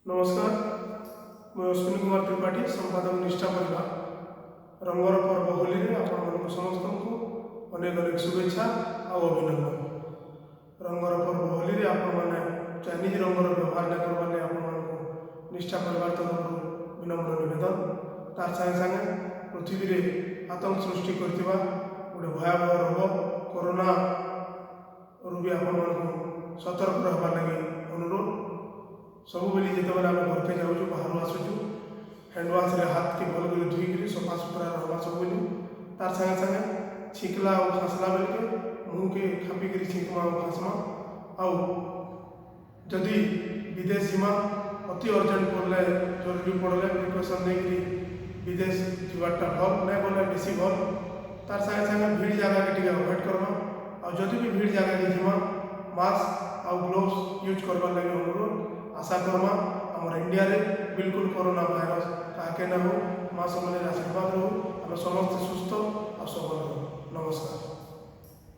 ନମସ୍କାର, ମୁଁ ଅଶ୍ୱିନୀ କୁମାର ତ୍ରିପାଠୀ, ସମ୍ପାଦକ, ନିଷ୍ଠା ପରିବାର। ରଙ୍ଗର ପର୍ବ ହୋଲିରେ ଆପଣମାନଙ୍କୁ ସମସ୍ତଙ୍କୁ ଅନେକ ଅନେକ ଶୁଭେଚ୍ଛା ଆଉ ଅଭିନନ୍ଦନ। ରଙ୍ଗର ପର୍ବ ହୋଲିରେ ଆପଣମାନେ ଚାଇନିଜ୍ ରଙ୍ଗର ବ୍ୟବହାର ନାଇଁ କରବାର୍ ଲାଗି ଆପଣମାନଙ୍କୁ ନିଷ୍ଠା ପରିବାର ତରଫରୁ ବିନମ୍ର ନିବେଦନ। ତାର ସାଙ୍ଗେ ସାଙ୍ଗେ ପୃଥିବୀରେ ଆତଙ୍କ ସୃଷ୍ଟି କରିଥିବା ଗୋଟେ ଭୟାବହ ରୋଗ କରୋନାରୁ ବି ଆପଣମାନଙ୍କୁ ସତର୍କ ରହିବାର୍ ଲାଗି ଅନୁରୋଧ। ସବୁବେଳେ ଯେତେବେଳେ ଆମେ ଘରକେ ଯାଉଛୁ, ବାହାରୁ ଆସୁଛୁ, ହ୍ୟାଣ୍ଡ ୱାଶ୍ରେ ହାତକେ ଭଲ କରି ଧୁଇକିରି ସଫା ସୁତୁରା ରହବା ସବୁବେଳେ। ତାର ସାଙ୍ଗେ ସାଙ୍ଗେ ଛିଙ୍କଲା ଆଉ ଖାସଲା ବେଲକେ ମୁହଁକେ ଖାପିକିରି ଛିଙ୍କମା ଆଉ ଖାସମା। ଆଉ ଯଦି ବିଦେଶ ଯିମା, ଅତି ଅର୍ଜେଣ୍ଟ ପଡ଼ଲେ, ଜରୁରୀ ପଡ଼ଲେ, ପ୍ରିକସନ୍ ନେଇକିରି ବିଦେଶ ଯିବାରଟା ଭଲ୍, ନାଇଁ ଗଲେ ବେଶୀ ଭଲ୍। ତାର ସାଙ୍ଗେ ସାଙ୍ଗେ ଭିଡ଼ ଜାଗାକେ ଟିକେ ଆଭଏଡ଼ କର୍ମା। ଆଉ ଯଦି ବି ଭିଡ଼ ଜାଗାକେ ଯିମା, ମାସ୍କ ଆଉ ଗ୍ଲୋଭ୍ସ ୟୁଜ୍ କରବାର୍ ଲାଗି ଅନୁରୋଧ। ଆଶା କର୍ମା, ଆମର ଇଣ୍ଡିଆରେ ବିଲକୁଲ କରୋନା ଭାଇରସ କାହାକେ ନା ହଉ। ମା ସମଲେଇ ଆଶୀର୍ବାଦ ରହୁ, ଆମେ ସମସ୍ତେ ସୁସ୍ଥ